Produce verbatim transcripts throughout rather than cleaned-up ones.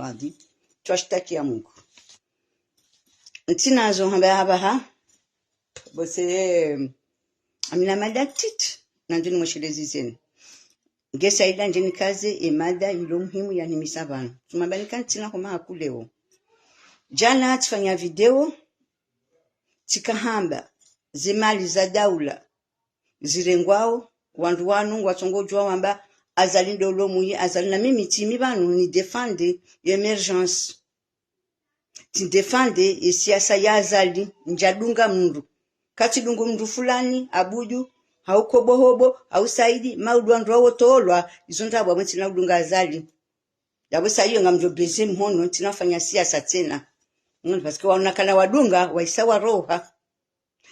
Wadi. Twashitakia Mungu. Ntsina zo hamba hamba ha. Bose, amina mada ntiti. Nandjo nimweshelezi zeni. Nge saida ndje nikaze ye mada ilo muhimu yanimisa pvanu. Tsumamba nika ntsina homa haku leo. Djana tsifanya video, tsika hamba, ze mali za daula, zirengwao, wandru wanu ngwatsongo djuwa wamba, Azali ndo ulo mwi, Azali na mimi tsimi pvanu ni défendre émergence. Tsi défendre ye siasa ya Azali, ndjadunga mndru. Katsidungu mndru fulani, Abudu, hau Kobohobo, hau Saidi, maudu wandru wawo tolwa, izo ndrabo amwe ntsina udunga Azali. Yapvo sa iyo ngamdjo beze mhono, ntsina fanya siasa tsena. Mm, parce que waona kana wadunga, waisa waroha.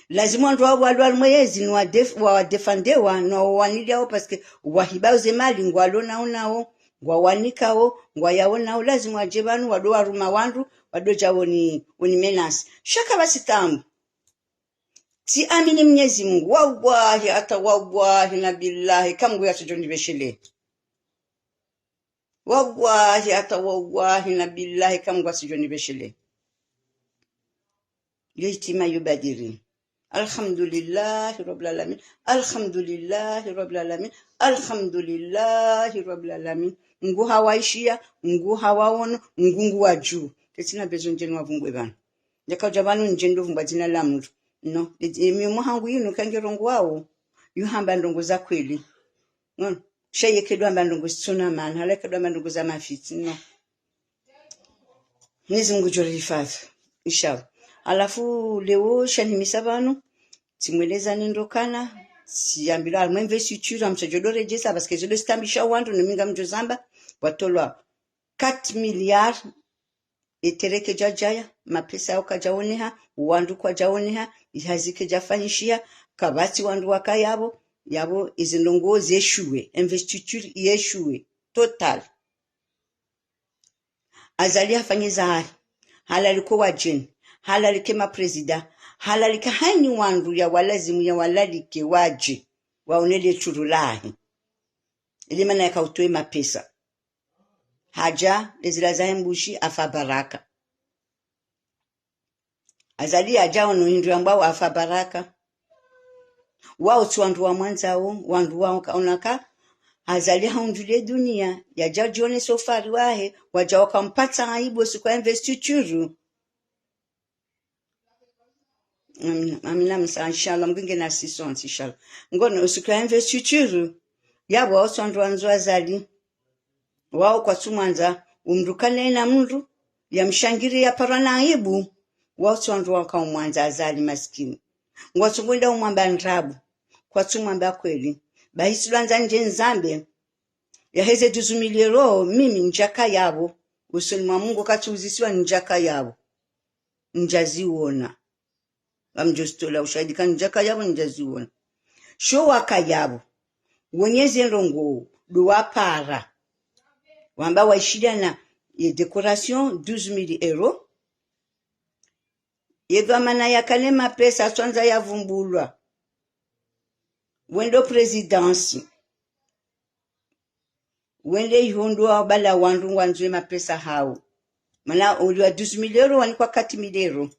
Lazima wandru wao walwa mwezi ni wadef-, wa défendre wa, no waniliao, parce que wahiba ze mali, ngwalo nao nao, ngwawanikao, ngwayaonao, lazima wadje pvanu, wado waruma wandru, wado dja woni, woni menace. Shaka basi tambu. Tsiamini Mnyezi Mungu, wallahi, hata wallahi na billahi, ka Mungu yatsidjo nibeshele. Wallahi, hata wallahi na billahi, ka Mungu yatsidjo nibeshele. Yo itima yo badiri. Alhamdulillahi Rabbil Alamin. Alhamdulillahi Rabbil Alamin. Alhamdulillahi Rabbil Alamin. Mungu hawaishiya, Mungu hawaono, Mungu nguwadjuo. Tetsina bezo ndje niwavumbwe pvanu. Ndjaka udja pvanu ndje ndo vumbwa dzina la mndru. No, e, e, miyo mwahangu yinu kange rongoao. Yo hamba ndrongo za kweli. Ngono, sha ye kedo amba ndrongo zitsuna mana, hala kedo amba ndrongo za mafitsi, no. Mnyezi Mungu djo rihifadhwi, inshallah. Halafu leo shanimisa pvanu, tsimweleza ni ndo kana, tsiambilwa harimwa investiture, amtsadjo do redjesa, parce que zo do zitambisha wandru, no mi ngamdjo zamba, watolwa quatre milliards, etereke djadjaya, mapesa yao kadjaoneha, wandru kwadjaoneha, ihazi kedjafanyishiha, kapvatsi wandru waka yapvo, yapvo izi ndrongo zeshuwe, investiture yeshuwe, total. Azali hafanye zahahe, halaliko wadjeni, halalike maprésident, halalika hanyi wandru ya walazimu ya walalike wadje, waone le turu lahe. Ile mana yaka utowe mapesa. Hadja, ezila zahe mbushi, afa baraka. Azali hadja ono hindru yambwao afa baraka. Wao tsi wandru wamwandzao, wandru wao kaonaka. Azali hahundru le dunia, yadja djone sofari wahe, wadja wakampatsa aibu siku ya investiture. Amina, amina, msa, inshallah, Mungu nge nasi sontsi, inshallah. Ngono, usiku ya investiture, yapvo wao tsi wandru wandzo Azali. Wao kwatsumwandza, umndru kana ina mndru, yamshangiri yaparwa na aibu, wao tsi wandru wakaumwandza Azali maskini. Ngwatsungoenda umwamba ndrabo, kwatsumwamba kweli. Bahi tsilwandza ndje nizambe, yaheze douze mille euros, mimi ndjaka yapvo, usoni mwa Mungu katsiuzisiwa ndjaka yapvo. Ndjaziona. Ngamdjo zitola ushahidi ka ndjaka yapvo ndjaziona. Sho waka yapvo. Wonyeze ndrongo, do wapara. Wamba waishiliana ye décoration douze mille euros. Ye dhwamana yakane mapesa, atswandza yavumbulwa. Wendo présidence. Wende iho ndo wabala wandru ngwandzo ye mapesa hao. Mana oliwa douze mille euros wanikwa quatre mille euros.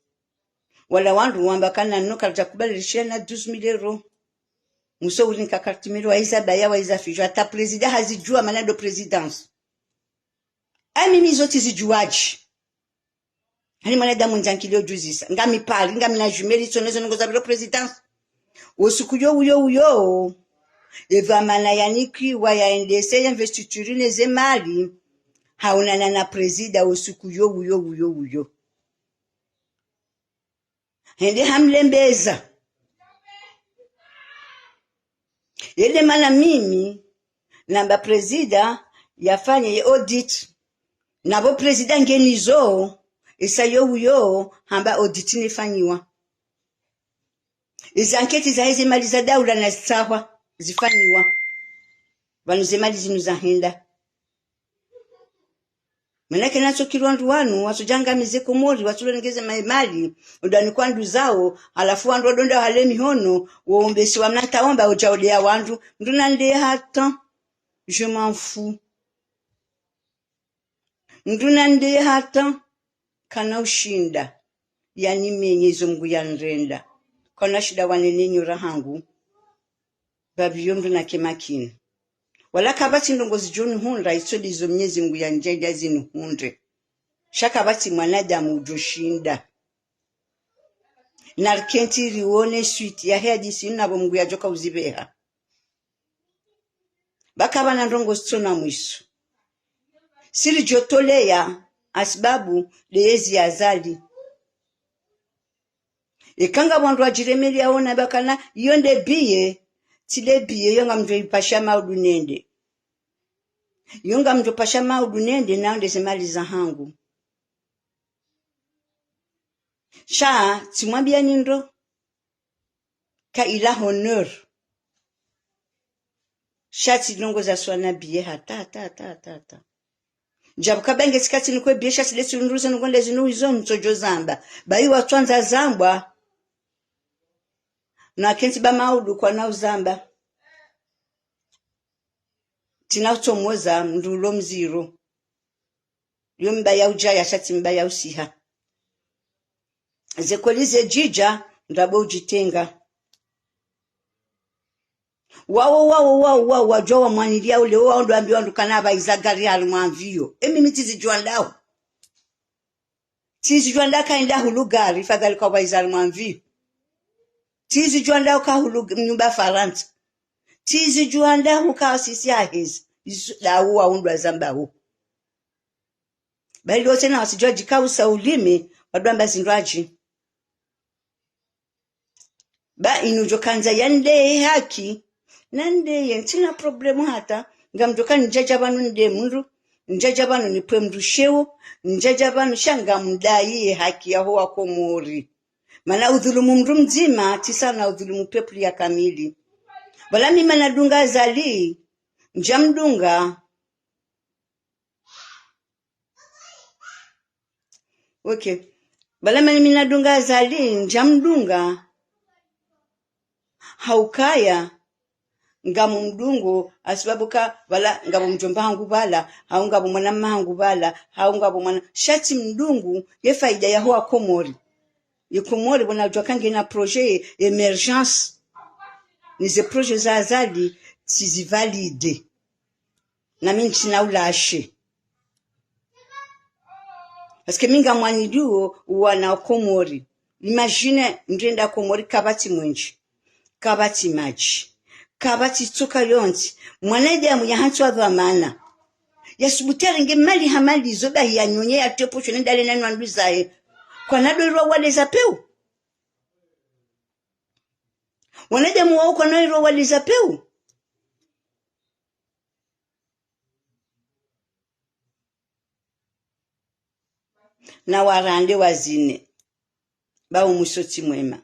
Wala wandru wamba kana no karadja kubali rishiya na douze mille euros. Muso urinika quatre mille, waiza baya, waiza fidjo. Hata président hazidjua mana ndo présidence. Ami mi zo tsizidjuwadji. Hani mwanadamu ndzankili yo djuzisa. Ngami Paris, ngami na jumelle, tsono zo ndrongo za bureau présidence. Usiku yo uyo uyo. Edhwamana yanikiwa yaendese ye investiture ne ze mali. Haonana na président usiku yo uyo uyo uyo. Hende hamlembeza. Yele mana mimi, namba président, yafanye ye audit. Napvo président ngenizo, isa yo uyo, hamba audit nifanyiwa. Izi enquête za heze mali za daula na zitsahwa, zifanyiwa. Pvanu ze mali zinu zahenda. Manake natsokiri wandru wanu, watsodjangamize Komori, watsolengeze ma-, mali, ndo wanikwa ndru zao, halafu wandru wadonda hale mihono, wombesi wa mna ntaomba, udja udeya wandru, mndru na ndeya hata, je m'en fous. Mndru nandeye hata, kana ushinda yanimenye izo Mngu yanirenda. Kana ushinda wanene nyora hangu. Mbapvi yo mndru nake makini. Wala kapvatsi ndrongo zidjo nihundra, itso ndizo Mnyezi Mngu yanidjaanlia zinihundre. Sha kapvatsi mwanadamu udjo shinda. Narikentsi rione suite yahe hadisi inu na pvo Mngu yadjoka uzipveha. Ba kapvana ndrongo zitsona mwiso. Si ridjo toleya, hasibabu ndeyezi ya Azali. Eka ngapvo wandru wadjiremeliao na bakana, iyo nde biye, tsi nde biye, iyo ngamdjo ipasha maudu nende. Iyo ngamdjo pasha maudu nende, nao ndeze mali zahangu. Sha, tsimwambiani ndro, ka ila honneur. Sha tsi ndrongo za swana biye hata, hata, hata, hata, hata. Ndjapvo ka ba nge tsi ka tsinikwe biye sha tsi ndetsi undru zinu ngonde zinu izo ntsodjo zamba. Bahi watswandza zambwa. Na kentsi ba maudu kwana uzamba. Tsina utsomoza mndru ulo mziro. Yo mba ya udjaya sha tsi mba ya usiha. Ze kweli ze djidja, ndrabo udjitenga. Wawo, wawo, wawo, wawo, wadjuwa wamwaniliya ule, wawo ndo wambiya wandru kana pvaiza gari harimwa avion. Emi mi tsizidjuwa ndahu. Tsizidjuwa ndahu ka enda hulu gari, fadhali ka pvaiza harimwa avion. Tsizidjuwa ndahu ka hulu g-, nyumba Farantsa. Tsizidjuwa ndahu ka sisi ahezi. Isu, ndahu wawo ndo wazamba hu. Ba ili wotsena wasidjuwa djikausa ulimi, wadjo amba zindrwadji. Ba inu djo kandza yandeye haki, nandeye, ntsina problème hata, ngamdjo ka ndjadja pvanu nde mndru, ndjadja pvanu nipve mndru sheo, ndjadja pvanu sha ngamdayi ye haki yaho wa Komori. Mana udhulumu mndru mdzima, tsi sawa na udhulumu peuple ya kamili. Pvala mi mana dunga Azali, ndjamdunga, Ok. Pvala mana mi nadunga Azali, ndjamdunga. Haukaya, ngamumdungo, hasibabu ka, pvala, ngapvo mdjomba hangu pvala, hau ngapvo mwananya hangu pvala, hau ngapvo mwana, sha tsimdungu, ye faida yaho wa Komori. Ye Komori, pvona udjuwa ka ngena projet ye émergence. Ni ze projet za Azali, tsizivalide. Na mi ntsina ulashe. Parce que mi ngamwaniliyo wana wa Komori. Imagine, ndrenda Komori kapvatsi mwenje, kapvatsi madji, kapvatsi tsoka yontsi. Mwanadamu yahantsiwa dhwamana. Yasubutu yarenge mali hama izo bahi yanyonye yatrie posho nende ale na wandru zahe. Kwana ndo irwa wale za peu. Wanadamu wawo kwana irwa wale za peu. Na warande wazine. Ba umwiso tsi mwema.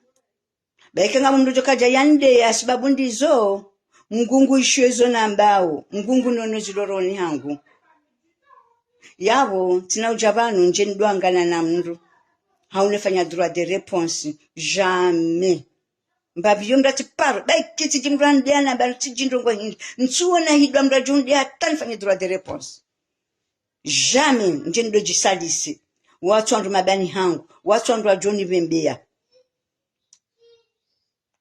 Ba eka ngapvo mndru djo kadja yandeye hasibabu ndizo, Mngu ngu ishiyo izo nambao, Mngu ngu nono zilo rohoni hangu. Yapvo, tsina udja pvanu, ndje ndwangana na mndru. Hau nefanya droit de réponse. Jamais. Mbapvi yo mndru atsi paro, ba eka tsidji mndru andeya na pvanu tsidji ndrongo hindri. Ntsuona hindru mndru adjo ndeya hata nifanye droit de réponse. Jamais, ndje ndo djisalise. Watsu wandru mabani hangu, watsu wandru wadjo nipvembeya.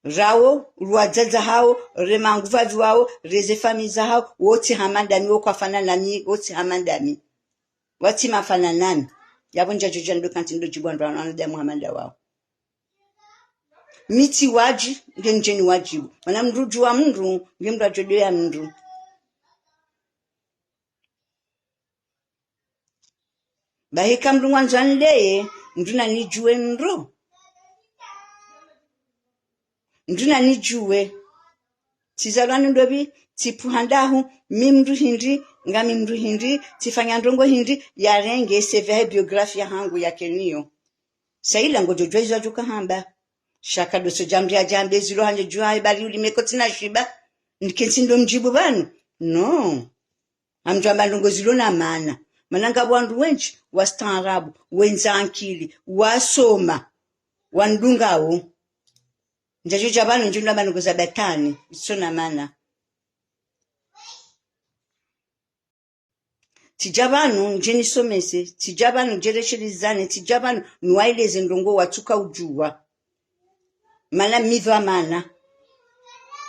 Rawo, rwadzadze hawo, re manguvavi wawo, re ze famille zahawo, wotsi hama ndami, wo kwafanana nami, wotsi hama ndami. Watsi mafanana nami. Yapvo ndjadjo dja ndo kantsi ndo djibwa ndo wanadamu hama ndawawo. Mi tsi wadji, nge ndjeni wadjibu. Mana mndru udjuwa mndru, nge mndru adjo deya mndru. Bahi eka mndru ngwandzo andeye, mndru nanidjuwe ndro. Mndru nanidjuwe. Tsizalwa ni ndopvi, tsipvuha ndahu, mi mndru hindri, ngami mndru hindri, tsifanya ndrongo hindri, yarenge C V yahe, biographie yahangu yakeniyo. Sa ila ngodjo djuwa izo adjo kahamba. Sha ka ndo so djamri adjambe zilo handje djuwa ye bari ulime ko tsina shiba. Nikentsi ndo mdjibu pvanu. No. Ngamdjo amba ndrongo zilo na mana. Mana ngapvo wandru wendji, wastaarabu, wendza ankili, wasoma, wandungawo. Ndjadjo dja pvanu ndjo ndo amba ndrongo za batwili, zitso na mana. Tsidja pvanu ndje nisomese, tsidja pvanu ndje reshelezane, tsidja pvanu niwaeleze ndrongoo watsuka udjuwa. Mana mi dhwamana.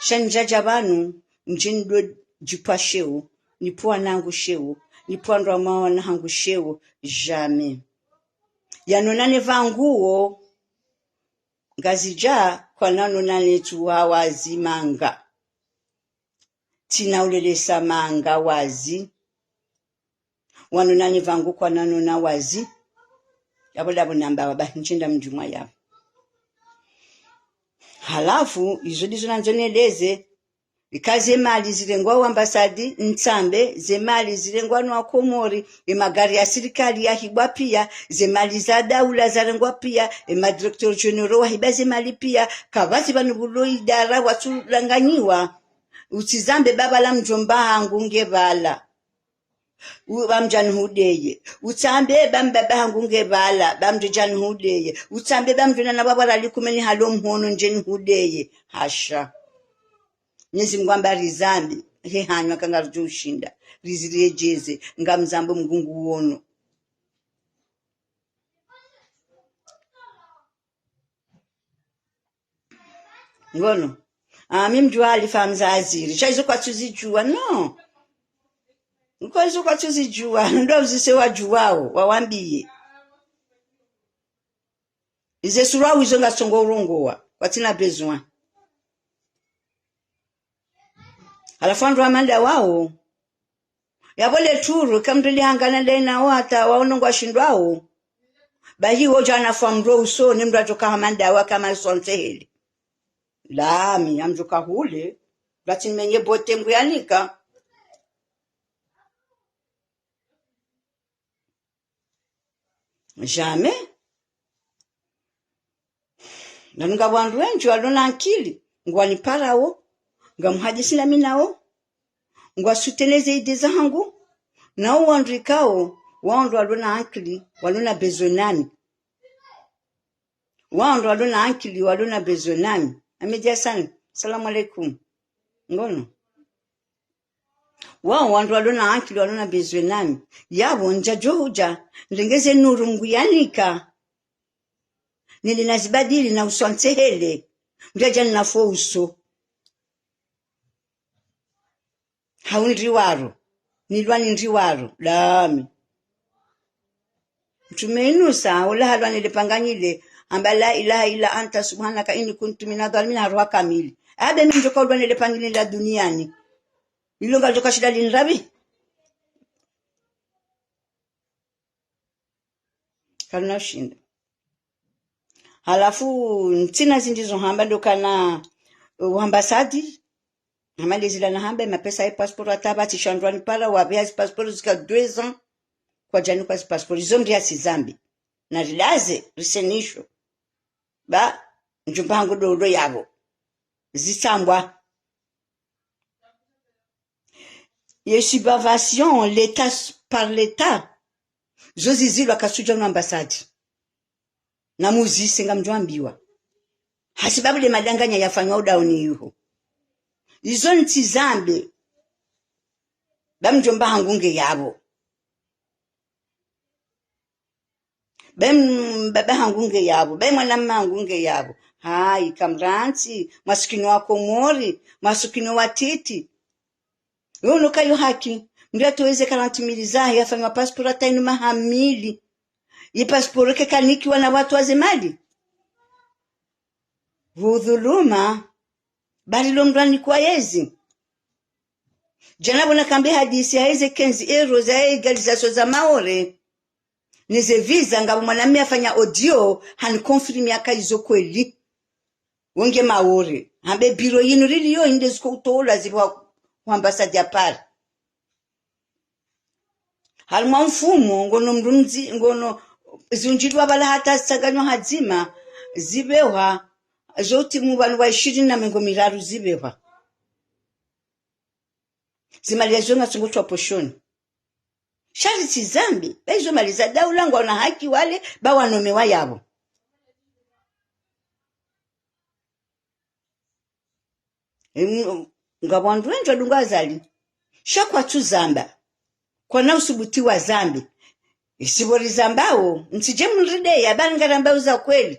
Sha ndjadja pvanu ndje ndo djipva sheo, nipve wanangu sheo, nipve wandru wa mwana hangu sheo, jamais. Yanonane pvangu wo, Ngazidja kwananonane tu wa wazi manga. Tsina ulelesa manga wazi. Wanonane pvangu kwananona wazi. Yapvo ndapvo namba waba ntsenda mdjumwa yapvo. Halafu, izo ndizo nandzo neleze, ika ze mali zirengwa ho ambasadi, ntsambe, ze mali zirengwa no wa Komori, ye magari ya sirikali yahibwa pia, ze mali za daula zarengwa pia, ye ma directeurs généraux wahiba ze mali pia, kapvatsi pvanu pvulo idara watsulanganyiwa. Utsizambe ba pvala mdjomba hangu nge pvala. U-, ba mdja nihudeye. Utsambe ba mbaba hangu nge pvala, ba mdjo dja nihudeye. Utsambe ba mdjo nana pvapvo ralikumeni halo mhono ndje nihudeye. Hasha. Mwenyezi Mungu amba rizambe, he hanywa ka ngarudjo ushinda. Riziriedjeze, ngamzambo Mungu nguwono. Ngono. Ah, mi mdjuwa Alifa Mzaziri. Sha izo kwatsuzidjuwa, no. Nko izo kwatsuzidjuwa, ndo uzise wadjuwao, wawambiye. Ize sura wizo ngasongo urongowa, kwatsina besoin. Halafu wandru wa manda wao, yapvo le turu, ka mndru lihangana ndayi nawo hata waono ngwashindwao. Bahi wo djana fwa mndru usoni, mndru adjoka hama ndawa kama sontsehele. Lami, amdjoka hule, pvatsi menye bote mbuyanika. Jamais. Nanu ngapvo wandru wendji walona ankili, ngwaniparawo, ngamhadisi nami nawo, ngwasoutenir ze idées zahangu, nawo wandru ikao, wandru walona ankili, walona besoin nami. Wandru walona ankili, walona besoin nami. Ahmed Hassan, salamu alaikum. Ngono. Wao wandru walona ankili, walona besoin nami. Yapvo ndjadjo hudja, ndrengeze nuru mngu yanika. Nende nazibadili na uso ntsehele. Mndru yadja nina fo uso. Hau ndri waro. Nilwa ni ndri waro. Lami. Mtrume Yunusa, ola halwa nele panga nyile, amba la ilaha illa anta subhanaka inni kuntu mina dhalimin, haruha kamili. Abe mi ndjoka ulwa nele panga nyile la duniani. Ilo ngalidjoka shinda linrabi. Kalina ushinda. Halafu, ntsina zindji zo hamba ndo kana, uh, uambasadi, hama lezila na hamba, mapesa ye passeport hata pvatsi sha ndrwani para, wapveha zi passeport zika deux ans, kwadjanikwa zi passeport, izo mndru yasizambe. Na rilaze, risenisho. Ba, mdjomba hangu ndo ulo yapvo. Zitsambwa. Ye subvention, l'État s-, par l'État. Zo zizilwa kasudja no ambasadi. Na muzise ngamdjo ambiwa. Hasibabu le madanganya yafanywa udaoni yuho. Izo ntsizambe. Ba mdjomba hangu nge yapvo. Be m-, baba hangu nge yapvo, be mwanamme hangu nge yapvo. Hayi, kamrantsi, masikini wa Komori, masikini watiti. Yo no kayo haki, mndru yatowe ze quarante mille zahe, yafanywa passeport hata inu maha mili. Ye passeport ke kanikiwa na watru wa ze mali. Pvo dhuluma, bari lo mndru anikwa yezi. Djana pvo nakambe hadisi ya heze quinze euros za égalisation za Maore. Neze visa ngapvo mwanamme afanya audio, hani confirme yaka izo kweli. Wonge Maore. Hambe biro yinu riliyo inde ziko utolwa zipvwa ku ambassade ya Paris. Harimwa mfumo, ngono mndru mdzi, ngono zindjilwa pvala hata zitsanganywa hadzima, zipvehwa, zo timu pvanu pva ishirini na mengo miraru zipvehwa. Zimali yazo ngasongo twa poshoni. Sha ritsizambe, ba izo mali za daula ngwana haki wale, ba wanomewa yapvo. Em, ngapvo wandru wendji wadunga Azali. Sha kwatsuzamba. Kwana usubuti wa zambe. Isi pvo rizambao, ntsidje mundride ya bali ngarambao za kweli.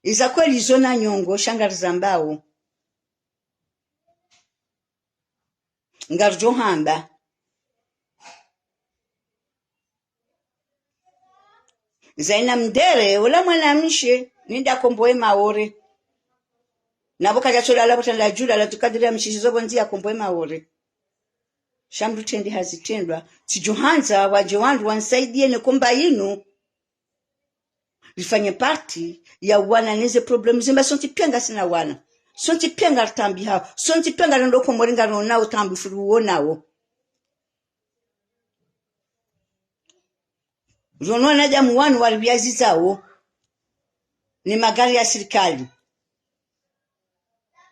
Iza kweli izo na nyongo, sha ngarizambao. Ngaridjo hamba. Zaina Mdere, ula mwanamshe, ninde akombowe Maore. Na pvo kadja tsolala pvo tanda djula, la tukadiri ya mshishizo pvo ndziya akombowe Maore. Sha mdru trende hazitrendwa, tsidjo handza, wadje wandru wanisaidiye ne komba yinu. Rifanye parti ya wana neze problème zimba, sontsi piya ngasina wana. Sontsi piya ngaritambihao. Sontsi piya ngarendo Komori ngaronao utambifu riwonao. Rono wanadamu wanu waripviazizao ni magari ya sirikali.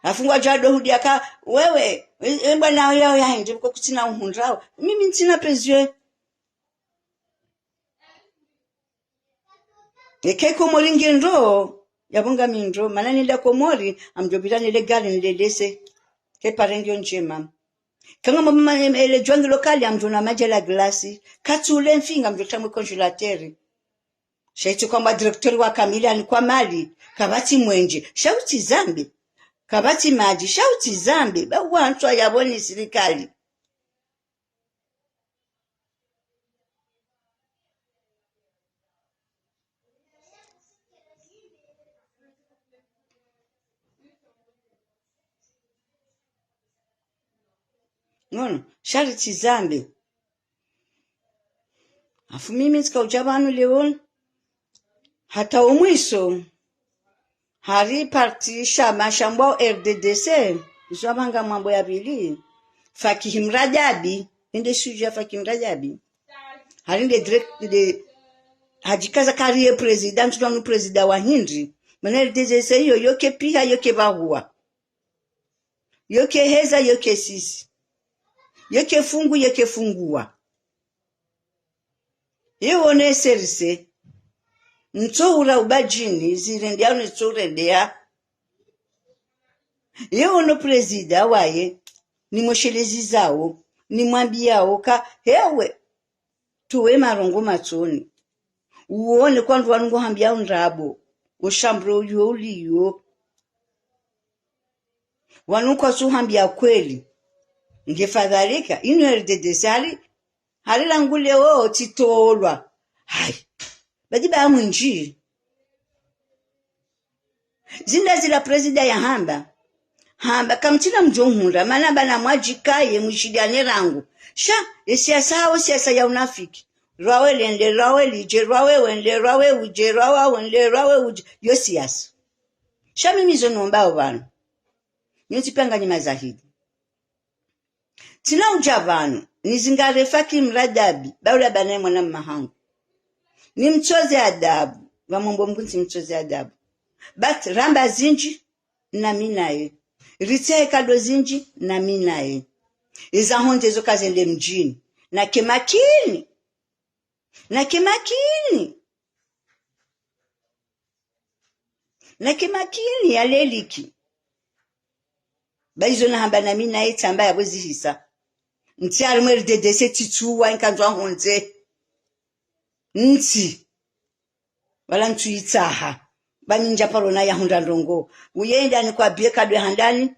Afungwa djado hudia ka, wewe, e, e, bwana yao ya hindri, pvo kutsina uhundrao. Mimi ntsina pezwe. Eke Komori ngendo, yapvo ngami ndo, mana nenda Komori, amdjo pvira nele gari nilelese. Ke pare ngiyo ndjema. Kanga mama, em, ele djwangi lokali, amdjo na madji la glasi. Katsule mfinga, amdjo tamwe congélateur. Sha itsi kwamba directeur wa kamili anikwa mali, kapvatsi mwenje, sha utsi zambe. Kapvatsi madji, sha utsi zambe, ba wantswa yapvo ni sirikali. Ngono, sha ritsi zambe. Afu mimi tsika udja pvanu leo, hata omwiso, hari parti shama shambwao R D D C, izo apvanga mwambo ya pvili, Fakihi Mrajabi, ende sudja Fakihi Mrajabi. Hari nde direct, nde, hadjikaza kariye président, ntsu kanu président wa hindri, mana R D D C iyo, yoke piha, yoke pvahuwa. Yoke heza, yoke sisi. Yoke fungu, yoke funguwa. Ye wono S R C, ntso ura ubadjini, zirendea, ntso urendea. Ye wono président waye, nimweshelezizao, nimwambiao ka, hewe, towe marongo matsoni. Uone kwandru wanu ngo hambiao ndrabo, oshambro uyo uliyo. Wanu kwatsu hambia kweli. Nge fadhalika, inu R D D C hari, hari rangu leo tsitolwa. Hai. Badi ba mwinji. Zinda zila président ya hamba. Hamba, kamtsina mdjo hundra, mana bana mwadjikaye mwishiliane rangu. Sha, ye siasa hao, siasa ya unafiki. Rwawe lende, rwawe lidje, rwawe wende, rwawe udje, rwawe wende, rwawe udje. Yo siasa. Sha mimi zo nombao pvanu. Nyontsi piya nganyi mazahidi. Tsina udja pvanu, nizingare Fakihi Mrajabi, ba ula banaye mwana mma hangu. Nimtsoze adabu, pvamombo Mngu ntsimtsoze adabu. But ramba zindji, nami naye. Ritsahe kado zindji, nami naye. Eza hondze zo kazende mdjini. Nake makini. Nake makini. Nake makini ya leliki. Ba izo nahamba nami naye tsamba yapvo zihisa. Ntsi harimwa R D D C tsitsuwa nkandzwa hondze. Ntsi. Wala ntsu itsaha. Ba mi ndja paro na ya hundra ndrongo. Uyenda ni kwa biye kadwe handani.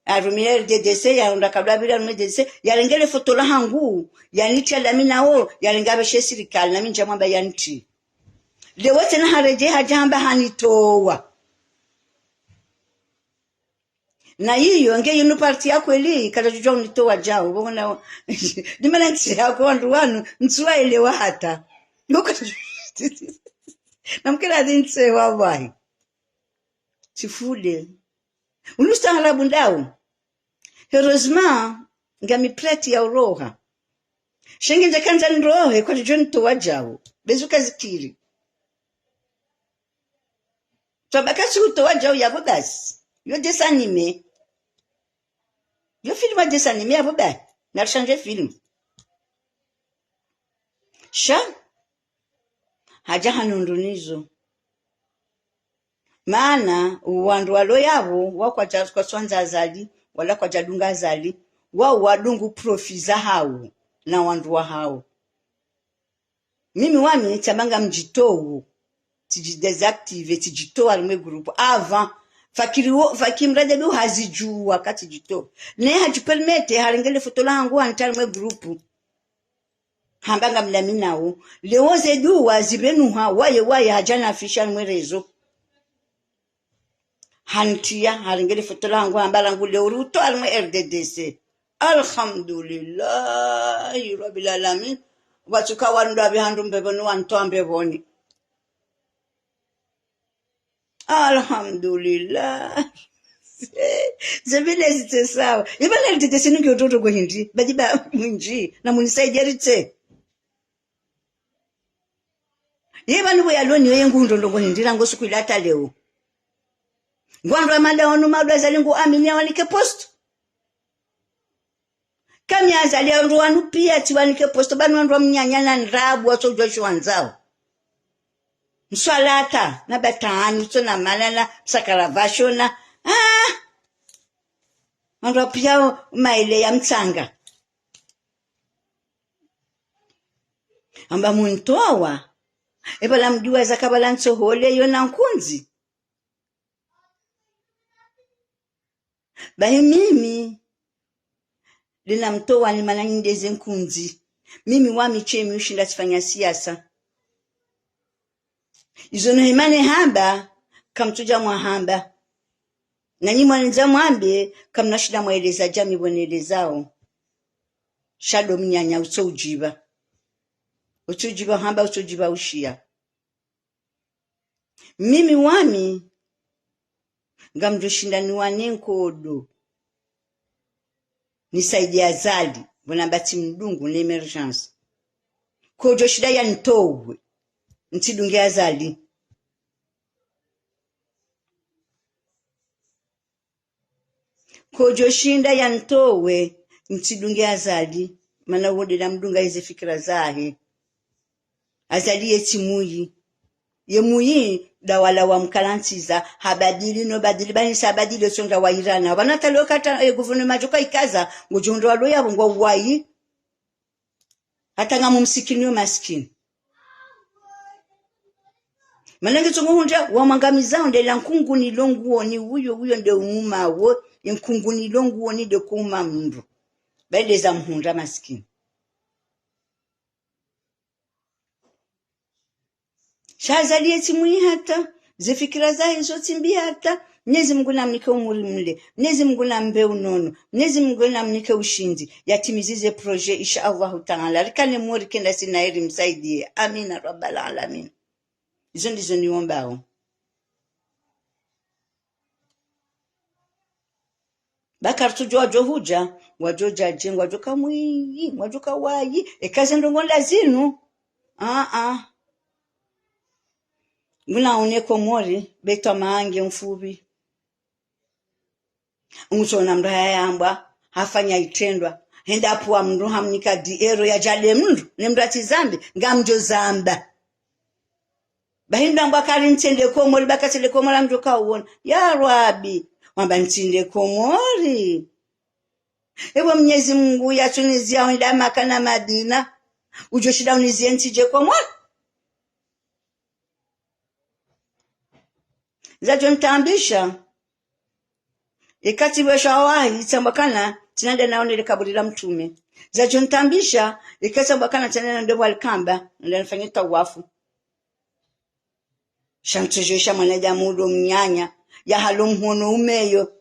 Arumie R D D C, ya hundra kadwe abiri arumie R D D C. Ya rengele foto la hangu. Ya nitria nami nao. Ya renga beshe sirikali. Nami ndja mwamba ya nitri. Lewo tsena haredjei hadja hamba hanitowa. Na iyo, nge inu parti ya kweli, kadjadjudjuwa unitowa djau, pvoko na, ni mana ntsi ya kwa wandru wanu, ntsu wa elewa hata. Yoka, na mkela dhi ntsi wa wahi. Tsifude. Unu ustaarabu ndau. Heureusement, ngami prête ya uroha. Sha nge ndjakandza nirohe, kwadjodjo nitowa djau. Bezu kazikiri. Twabaka tsi utowa djau yapvo basi. Yo dessin animé. Yo film ya dessin animé yapvo basi. Nari changer film. Sha. Hadja hanu ndo nizo. Mana, wandru walo yapvo, wa kwadja kwaswandza Azali, wala kwadjadunga Azali, wa wadungu profit zahao. na wandru wahawo. Mimi wami tsamba ngamdjitowo, tsidji désactivé, tsidjitowa harimwa groupe. Avant, fakiri wo, fakiri mradi bi uhazidjuwa katsidjitowa. Ne hadjipermettre, harenge le foto lahangu hanitria harimwa groupe. Hamba ngamlaminao. Leo ze duwa zipvenuha, waye, waye, hadja na affiché harimwa réseau. Hanitria, harenge le foto lahangu, hamba rangu leo uri utowa harimwa R D D C. Alhamdulillahi Rabbil Alamin. Watsuka wandru wapvi handru mbepvoni, wanitowa mbepvoni. Alhamdulillah. Ze pvile zitse sawa. Ye pvanu R D D C nunge utoto kwa hindri. Badji ba mwindji. Na munisaidia ritse. Ye pvanu pvo yaloni yo ye ngu ndrongoo hindri rangu suku ile hata leo. Ngwandru wa mada wanu mada Azali ngu amini yawanike poste. Kami Azali ya wandru wanu pia tsiwanike poste, pvanu wandru wa mnyanya na ndrabo watsodjuwa shiwandzao. Mswalata, na batanu, tso na malala, msakara pvashona. Ah! Wandru wa pia maele ya mtsanga. Amba munitowa. Epvala mdjuwa zaka pvala ntsohole yo na nkundzi. Bahi mimi, lina mtowa ni mana nyi nde ze nkundzi. Mimi wami tsi mi ushinda tsifanya siasa. Izo no himane hamba, kamtsudja mwahamba. Na nyi mwanendza mwambe, kamna shinda mwaeleza djami pvo nelezao. Sha ndo mnyanya utso udjiba. Utso udjiba hamba, utso udjiba ushiya. Mimi wami, ngamdjo shinda niwane nkodo. Nisaidie Azali, pvo namba tsimdungu ne émergence. Kodjo shinda yanitowe, ntsidunge Azali. Kodjo shinda yanitowe, ntsidunge Azali, mana wo nde namdunga eze fikira zahe. Azali ye tsi mwiyi. Ye mwiyi, ndo wala wamkalantsiza, habadili no badili, bahi sa habadili, yo tsonga wayirana. Pvanu hata leo kata, e, gouvernement djoka ikaza, ngodjo hundra walo yapvo ngwa wayi. Hata ngamumsikini yo masikini. Mana nge tsongo hundra, wamwangamizao nde la nkunguni lo nguoni, uyo, uyo nde umuma wo, ye nkunguni lo nguoni nde kuma mndru. Bahi nde za mhundra masikini. Sha Azali ye tsi mwiyi hata, ze fikira zahe zo tsi mbi hata, Mnyezi Mungu namnike umuri mle, Mnyezi Mungu nambe unono, Mnyezi Mungu namnike ushindzi, yatimizi ze projet, insha Allahu Taala, rikane mori kenda sina eri msaidie. Amina Rabbal Alamin. Izo ndizo niombao. Ba karitsudjuwa wadjo hudja, wadjo djadje, ngwadjo ka mwiyi, ngwadjo ka wayi, eka ze ndrongoo nda zinu. Aa. Nguna one Komori, betwa mange mfupvi. Ngutsona mndru haya yambwa, hafanya itrendwa. Henda hapvuwa mndru hamnika dix euros yadjade mndru, ne mndru atsi zambe, ngamdjo zamba. Bahi mndru hambwa kari ntsende Komori, ba katsende Komori ngamdjo ka uona. Ya Rabi, wamba ntsende Komori. Ewe Mnyezi Mungu yatsuniziya wenda Maka na Madina, udjo shinda uniziye ntsidje Komori. Zadjo nitambisha. Eka tsi pvwesha wahi, tsamba kana, tsi nende naone le kaburi la mtrume. Zadjo nitambisha, eka tsamba kana, tsi nende naone pvwa likamba, nende nifanye tawafu. Sha ntsodjo isha mwanadamu ulo mnyanya, ya halo mhono umeyo.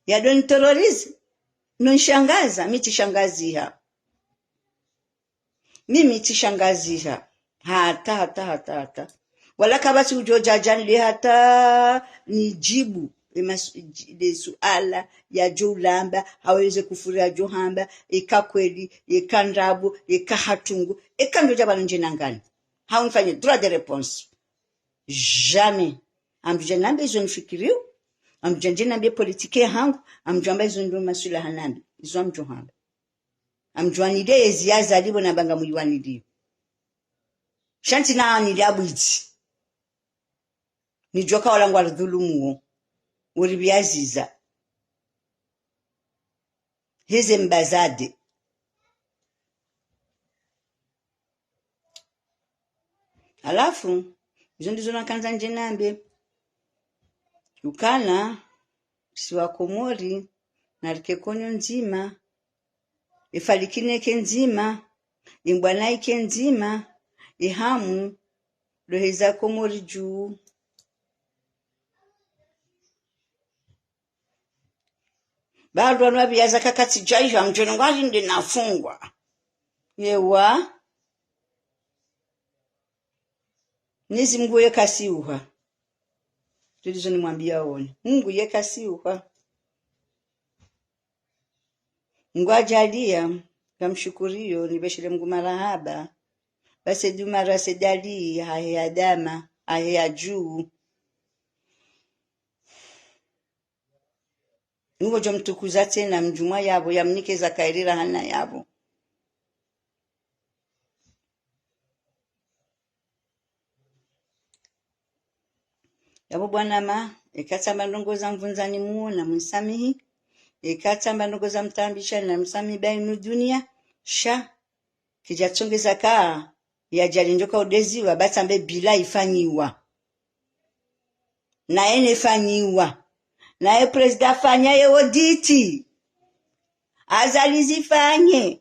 Yado niterroriser, no nishangaza, mi tsishangaziha. Mimi tsishangaziha. Hata, hata, hata, hata. Wala kapvatsi udjo djadja nile hata nidjibu. Ema su-, dji-, le suala yadjo ulamba, hau eze kufuru yadjo hamba, eka kweli, eka ndrabo, eka hatungu, eka ndjo dja pvanu ndje nangani. Hau nifanye droit de réponse. Jamais. Ngamdjo dja nambe izo nifikiriyo, ngamdjo dja ndje nambe politique yahangu, ngamdjo amba izo ndo maswilaha nambe, izo ngamdjo hamba. Ngamdjo waniliye yezi ya Azali pvo namba ngamwiwaniliyo. Sha ntsi nawaniliya bwidzi. Nidjuwa ka wala ngwaridhulumuo. Uripviyaziza. heze mbazade. Halafu, izo ndizo nakandza ndje nambe. Ukana, si wa Komori, narike konyo ndzima, efalikine ke ndzima, embwana ike ndzima, ehamu, ndo heza Komori dju. Ba wandru wanu wapvi yaza kakati djaiha mdjoni ngwalinde nafungwa. Ewa. Mnyezi Mungu ye kasiuha. Ndizo nimwambia wone. Mungu ye kasiuha. Mungu ajaliya, ngamshukuriyo, nipveshele Mungu marahaba. Basi duma rase dali, hahe adama, hahe adju. Ngodjo mtukuza tsena mdjumwa yapvo, yamnike za kairira hana yapvo. Yapvo bwana ma, eka tsamba ndrongo za mvundzani muo na msamihi, eka tsamba ndrongo za mtambisha na msamihi bainu dunia, sha, kidja tsongeza ka, ya djali ndjoka udeziwa, ba tsambe bila ifanyiwa. Na ene fanyiwa. Na e prezida fanya ye oditi. Azali zifanye.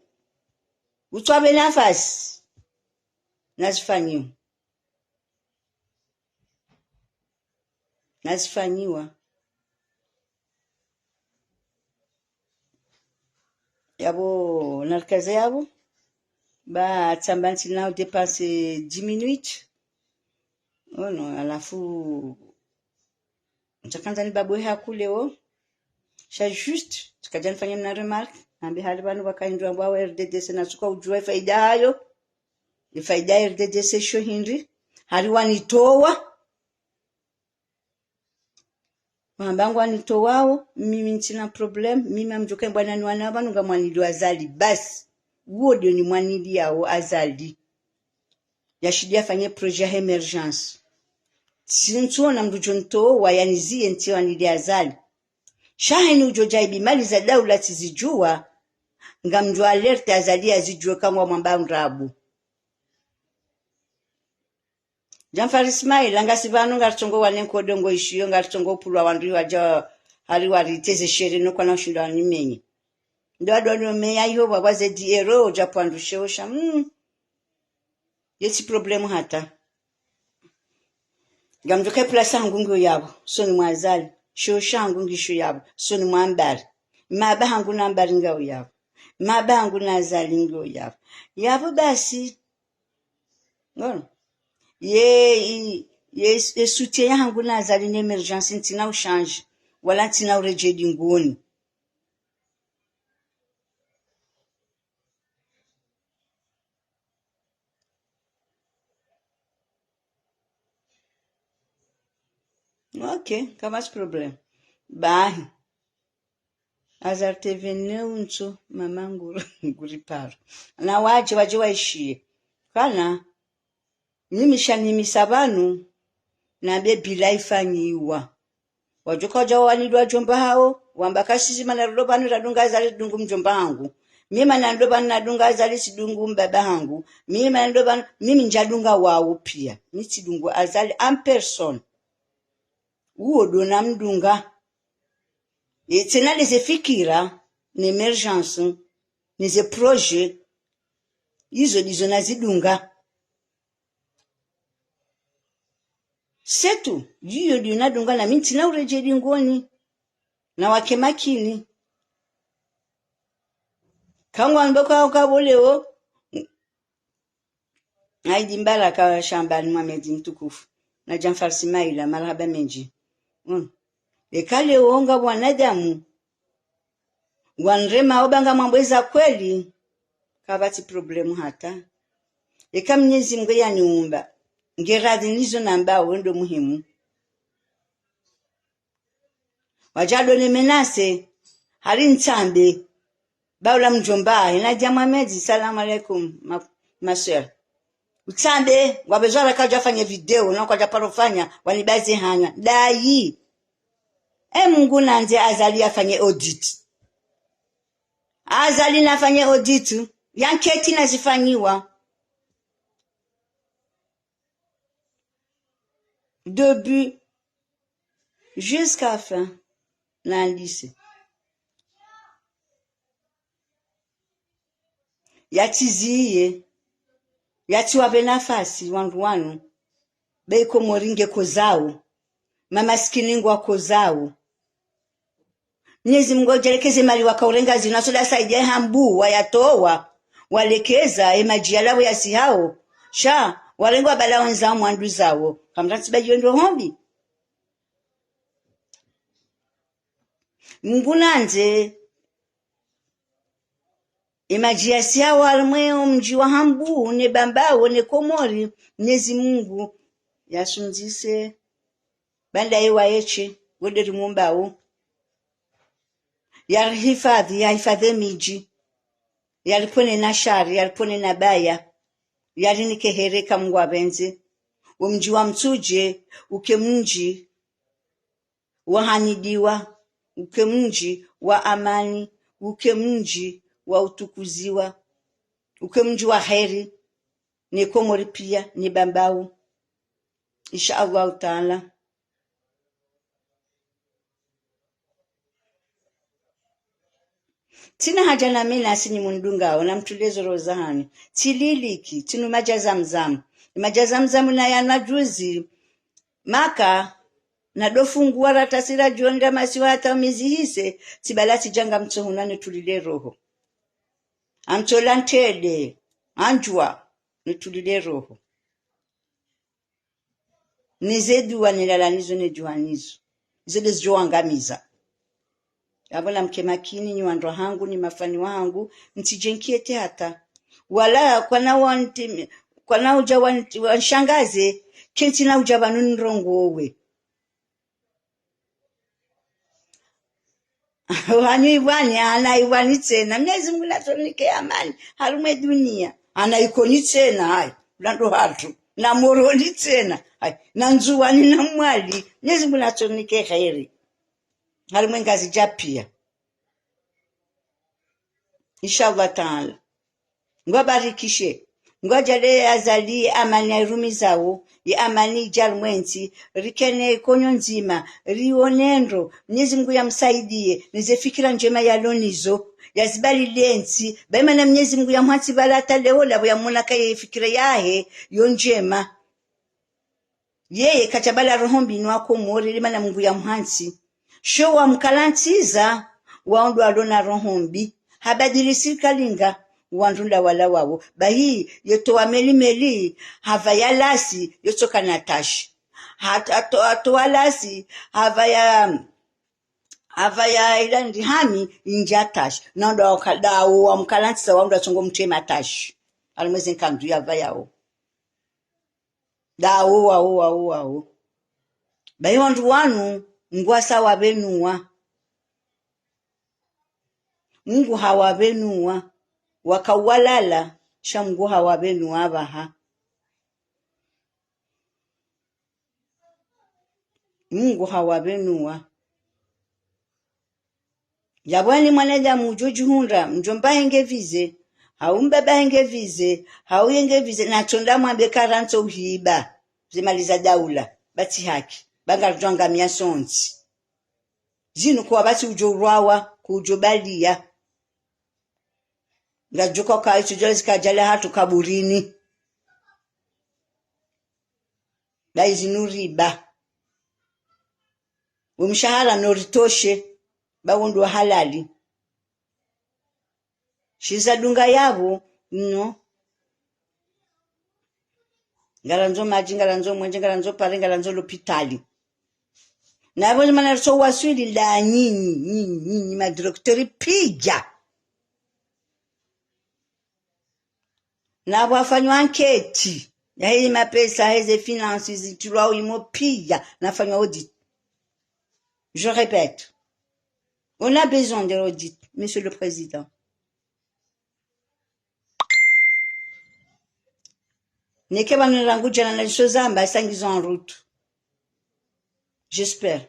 Utswapve nafasi. Na zifanyiwa. Na zifanyiwa. Yapvo, narikaze yapvo. Ba tsamba ntsi nao dépense dix minutes. Ono, halafu, ntsakandza nibabwe hakule wo. Sha juste, tsikadja nifanye mna remarque. Nambe hari pvanu pvakaindwa mbwa wa R D D C na tsuka udjuwa ifaida hayo. Ifaida ya R D D C sho hindri. Hari wanitowa. Wamba ngwanitowao, mimi ntsina problème, mimi ngamdjoka mbwana ni wana pvanu ngamwanilio Azali, basi. Uwo ndio nimwaniliao Azali. Yashindi yafanye projet ya émergence. Tsi ntsuona mndru djo ntowa yaniziye ntsi wanili Azali. Sha heni udjo djaibi mali za daula tsizidjuwa, ngamdjo alerte Azali yazidjuwe kangwa mwamba ndrabo. Djamfar Ismaila, ngasi pvanu ngaritsongo wane nkodo ngo ishiyo, ngaritsongo upulwa wandru iwadja hari wariteze shere no kwana ushinda wanimenye. Ndo wadwa no meya iho pvwa kwa zedi ero, dja pvwa ndru sheo sha, mm. Yetsi problème hata. Ngamdjoka iplasi hangu ngiyo yapvo, soni mwa Azali, sheo shangu ngisho yapvo, soni mwa Mbari. Maba hangu na Mbari ngayo yapvo. Maba hangu na Azali ngiyo yapvo. Yapvo basi, Ngono. Ye, i, ye, ye soutien yahangu na Azali ne émergence ntsina ushanje. Wala ntsina uredjei dingoni. Ok, kapvatsi problème. Bahi. Azali T V ne untso, mama nguri, nguri paro. Na wadje, wadje waishiye. Kana, mimi sha nimisa pvanu, nambe bila ifanyiwa. Wadjoka wadja wanidwa djomba hawo, wamba kasizi mana rudo pvanu radunga Azali sidungu mdjomba hangu. Mimi mana ndo pvanu nadunga Azali sidungu mbaba hangu. Mimi mana ndo pvanu, mimi ndjadunga wawo pia. Mi tsidungu Azali en personne. Uwo ndo namdunga. E, tsena leze fikira, ne émergence, neze projet, izo ndizo nazidunga. C'est tout. Yiyo ndiyo nadunga na mi ntsina uredjei dingoni. Na wake makini. Kangwa ndoka ukapvo leo, Aidi Mbaraka Shambani Mohamed mtukufu, na Djanfar Simaila, marahaba mendji. Mm. Eka leo ngapvo wanadamu wanrema oba ngamwambo eza kweli, kapvatsi problème hata. Eka Mnyezi Mngu yaniumba, nge radhi nizo nambao wendo muhimu. Wadja ndo ne menace, hari ntsambe. Ba ula mdjomba, ina Dja Mohamed, salam alaikum, ma, ma sœur. Utsambe, ngwapvezo haraka wadja fanye video, na kwadja paro fanya, wanibaze hanya. Dayi. E Mungu nandze Azali yafanye audit. Azali nafanye audit, ye enquête nazifanyiwa. Début jusqu'à fin, nandise. Yatsiziye, yatsiwape nafasi wandru wanu, be Komori ngekozao, mamasikini ngwakozao. Mnyezi Mungu audjalekeze mali wakaurenga zinu, asoda saidia hambu, wayatowa, walekeza, emadji yalawe yasihao, sha, warengwa bala wenzao mwanduzao, kamratsi ba yendo hombi. Mungu nandze, emadji yasihao harimwe omdji wa Hambu, ne Bambao, ne Komori, Mnyezi Mungu yasundzise, banda ye waeshe, wende rimumbao. Yarihifadhi, yahifadhi emidji, yaripvone na shari, yaripvone na baya, yarinike heri ka Mungu apvendze. Omdji wa Mitsudje, uke mdji wahanidiwa, uke mdji wa amani, uke mdji wa utukuziwa, uke mdji wa heri, ne Komori pia, ne Bambao. Insha Allahu Taala. Tsina haja na mina, si nyi mundungao, namtuleze roho zahanyu. Tsililiki, tsinu madji ya Zamzam. Madji ya Zamzam nayanwa juzi, Maka, nadofunguwa ratasira jondra masiwa hata mezi hise, tsibala tsidjanga mtsohunwa nitulile roho. Amtsola ntrende, andjuwa, nitulile roho. Nize duwa nilala nizo, ne duwa nizo. Izo nde zidjo wangamiza. Yapvo namke makini, nyi wandru wahangu, nyi mafani wahangu, mtsidje nkiete hata. Wala kwana wanti-, kwana udja wanti-, wanshangaze, kentsi na udja pvanu nirongowe. Hanyu ipvwani, hana ipvwani tsena. Mnyezi Mungu natsorinike amani harimwe dunia. Hana Ikoni tsena, hayi, ulando hatru. Na Moroni tsena, hayi, na Ndzuwani na Mwali. Mnyezi Mungu natsorinike heri harimwe Ngazidja pia. Insha Allah Taala. Ngwabarikishe. Ngwadjaaliye Azali ye amani yairumizao, ye amani idje harimwe ntsi, rikene konyo ndzima, rione ndro, Mnyezi Mungu yamsaidiye, nize fikira ndjema yalo nizo, yazibaliye ntsi, ba imana Mnyezi Mungu yamhantsi pvala hata leo lapvo yamona ka ye fikira yahe, yo ndjema. Yeye katsabala roho mbi no Wakomori, limana Mungu yamhantsi. Sho wamkalantsiza, wao ndo walo na roho mbi. Habadili sirikali nga, wandru nda wala wawo. Bahi, yotowa meli meli, hapvaya lasi, yotsoka na tashi. Hat-, ato-, atowa lasi, hapvaya, hapvaya ila ndihami, indja tashi. Na ndo waka-, dawo wamkalantsiza, wao ndo watsongo mtrema tashi. Harimwe ze nkandu yapvayao. Dawo, wawo, wawo, wawo. Bahi wandru wanu, Mungu hasa wapvenua. Mungu hawapvenua. Waka walala, sha Mungu hawapvenua apvaha. Mungu hawapvenua. Yapvo ni mwanadamu udjo djihundra, mdjomba henge vize, hau mbaba henge vize, hau yenge vize, natso nda mwambe karantso uhiba ze mali za daula, ba tsi haki, ba ngaridjo angamia sontsi. Zinu kuwa ba tsi udjo urwawa, kudjo baliya. Ngadjo kwa kaitsu djali zika djali hatru kaburini. Ba izinu riba. Wo mshahara no ritoshe, ba wo ndo wa halali. Shiza dunga yapvo, no. Ngarandzo madji, ngarandzo mwenje, ngarandzo pare, ngarandzo lopitali. Na yapvo mana ritso waswili la nyinyi, nyinyi, nyinyi, ma directeur pidja. Na pvwafanywa enquête, ya heli mapesa, heze finances, zitilwa uimo pia, nafanywa audit. Je répète, on a besoin de l'audit, Monsieur le Président. Neke pvanu rangu djana na liso zamba, ça ils sont en route. J'espère.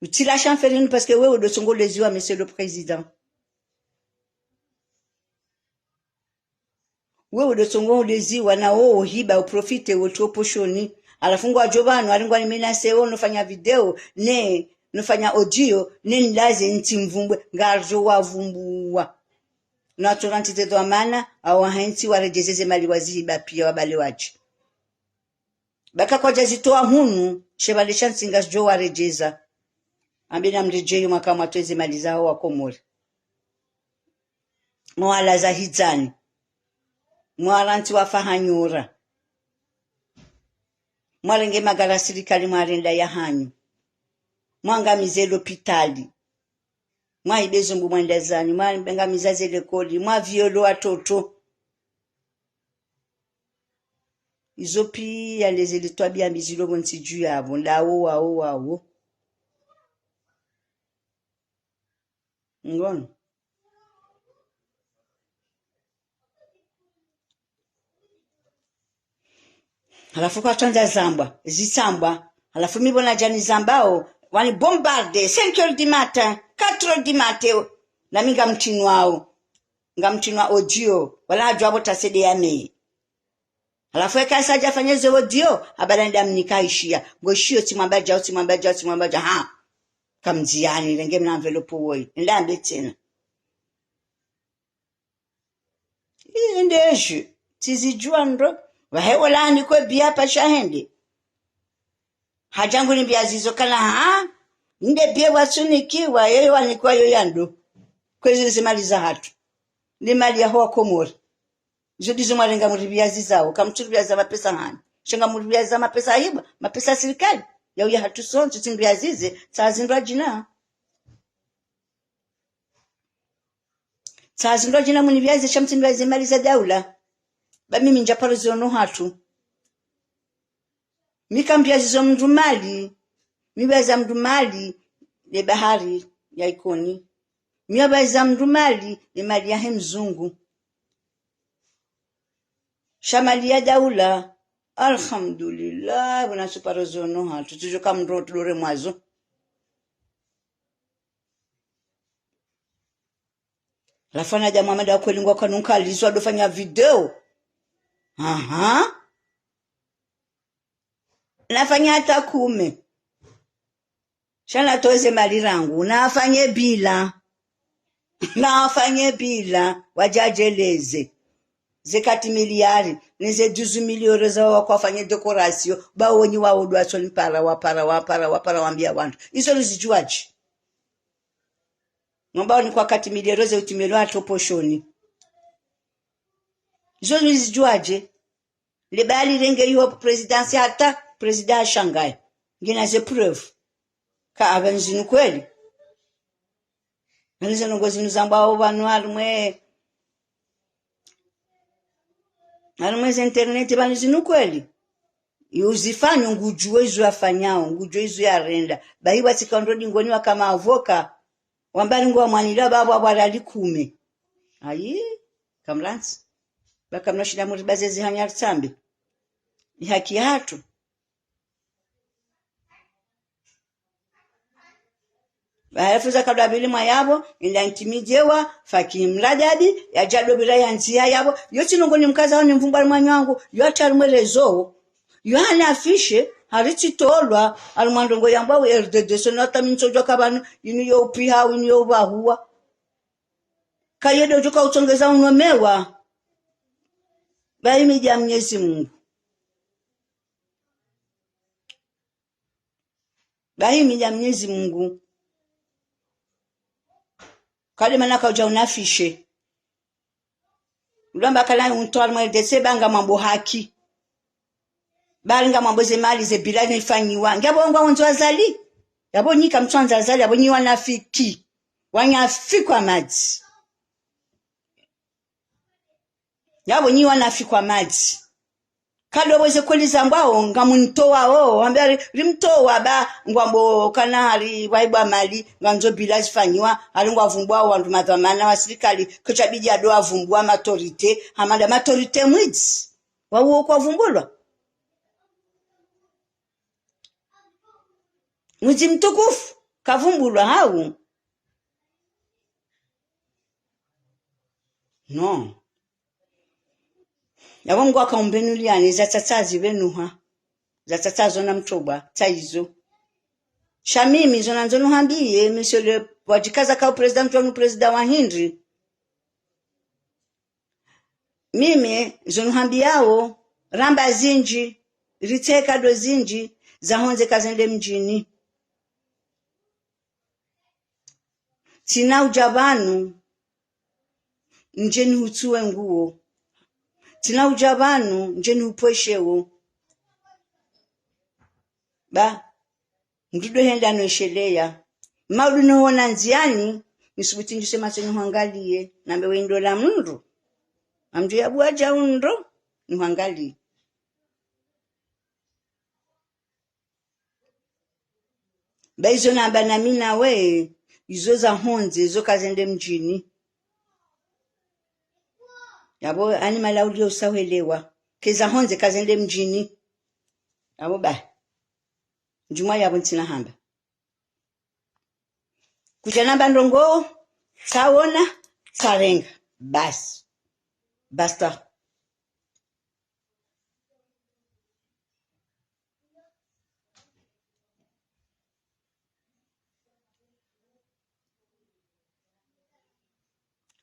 Utsi lâche affaire inu parce que wewe ndo tsongo uleziwa, monsieur le président. Wewe ndo tsongo uleziwa na wo uhiba uprofite wotriye oposhoni. Halafu ngwadjo pvanu, hari ngwani menacé wo nofanya video, ne nofanya audio, ne nilaze ntsi mvumbwe, ngardjo wavumbuwa. Na watsola ntsi ze dhwamana, awo hentsi waredjeze ze mali wazihiba piya wabale wadje. Baka kwadja zitowa hunu, she pvale sha ntsi ngazidjo waredjeza. Ambe namredjeyo mwaka mwatowe ze mali zaho wa Komori. Mwalaza hidzani. Mwarantsi wafa hanyora. Mwarenge magari ya sirikali mwarenda ya hanyu. Mwangamize lopitali. Mwahibe zombo mwenda zanyu. Mwangamiza ze lekoli. Mwaviole watoto. Izo piya ndeze litwabiya mbi zilo pvo ntsi dju yapvo, ndawo, wawo, wawo. Ngono. Halafu kwatsandza zambwa, zitsambwa. Halafu mi pvo nadja nizambao, wani bombardé, cinq heures du matin, quatre heures du matin. Nami ngamtrinwao. Ngamtrinwa audio, wala hadjuwa pvo tasede ya mei. Halafu eka sadja fanya ze audio, abada nda mnika ishiya. Ngoshiyo tsimwambadjao, tsimwambadjao, tsimwambadjao. Ha. Kamdziyani, renge mna enveloppe woyi. Nda ambe tsena. Izi ndezhu, tsizidjuwa ndo. Pvahe wola hanikwe biya pasha hende. Hadja ngu nimbiya zizo kana ha. Nde biya watsunikiwa, yeyo wanikiwa yo ya ndo. Kwezi ze mali zahatru. Ni mali yaho wa Komori. Izo ndizo mwarenga muripviya zizao, kamtsupviya za mapesa hanyu. Sha ngamuripviya za mapesa ahiba, mapesa ya sirikali. Yauya hatru sontsi tsimbiya zize, tsa zindru adjina. Tsa zindru adjina munipviya ze sha mtsimbiya ze mali za daula. Ba mimi ndja paro ziono hatru. Mi kambiya zizo mndru mali, mi pvaza mndru mali, le bahari ya Ikoni. Mi pvaza mndru mali, le mali yahe mzungu. Sha mali ya daula, alhamdulillah, pvona suparo ziono hatru, tsudjo ka mndru otudore mwazo. Halafu wanadamu wa mada kweli ngwa kanu nkalizo wadofanya video. Aha. Nafanya hata kume. Sha natowe ze mali rangu. Nafanye bila. Nafanye bila. Wadjadjeleze. Ze quatre milliards, ne ze douze milliards za wakwafanye décoration, ba wonyi wa udwa soni para, wapara, wapara, wapara wambiya wandru. Izo luzidjuwadje? Ngamba wanikwa quatre milliards ze utimelo hatru poshoni. Izo luzidjuwadje? Le bali renge yo présidence hata, président hashangaya. Ngena ze preuve. Ka apvanu zinu kweli. Pvanu ze ndrongo zinu zambwao pvanu harimwe, harimwe ze internet pvanu zinu kweli. Yo zifanyo ngudjuwa izo yafanyao, ngudjuwa izo yarenda. Bahi watsika ndo dingoni waka ma avocat. Wamba ringo wamwanila pvapvo apvo arali kume. Ayi, kamrantsi. Ba kamna shinda muribaze zihanya ritsambe. Ni haki yahatru. Halafu za kadwa pvili mwa yapvo, inda intimidéwa, faki mradabi, yadja dobira ya ndziya yapvo, yo tsi ndrongo nimkaza wani mvumbwa harimwa nyangu, yo hata harimwe réseau, yo hana affiché, hari tsitolwa, harimwa ndrongo yambwao R D D, sono hata mi ntsodjuwa ka pvanu, inu yo upiha, inu yo upvahuwa. Kayo ndo djuka utsongeza unomewa. Bahi mi ndja Mnyezi Mungu. Bahi mi ndja Mnyezi Mungu. Kade mana kaudja unaffiché. Ulamba kala untowa harimwe R D C ba ngamwambo haki. Bali ngamwambo ze mali ze bila nifanyiwa. Ngiyapvo ngwawondzo Azali. Yapvo nyi kamtsuandza Azali, yapvo nyi wanafiki. Wanafiki wa madzi. Yapvo nyi wanafiki wa madzi. Kado pvo ze kweli zambwao, ngamuntowa o, wambe hari, rimtowa ba, ngwambo kana hari, waibwa mali, ngandzo bila zifanyiwa, hari ngwavumbwa wandru madhwamana wa sirikali, ketsha bidi ado wavumbwa ma autorité, hama nda ma autorité mwidzi. Wawo kwavumbulwa. Mwidzi mtukufu, Kavumbulwa hau? Non. Yapvo Mngu akaumbenuliani, zatsatsa zibenuha. Zatsatsa zo na mtobwa, tsa izo. Sha mimi, zo nandzo nuhambiye, monsieur le, wadjikaza kao président wanu président wa hindri. Mimi, zo nuhambiyao, ramba zindji, ritseka ndo zindji, za hondze kazende mdjini. Tsina udja pvanu, ndje nihutsuwe nguo. Tsina udja pvanu, ndje nihupvweshewo. Ba, mndru ndo henda no esheleya. Maudu no hona ndziani, nisubuti ndjuse matso nihwangaliye, nambe we indo la mndru. Amdjo ya bwadja undro, nihwangaliye. Ba izo namba nami nawe, izo za hondze, izo kazende mdjini. Yapvo ani malauli yo usahwelewa, ke za hondze kazende mdjini. Yapvo ba. Ndjumwa yapvo ntsina hamba. Kudja namba ndrongo, tsawona, tsarenga. Basi. Basta.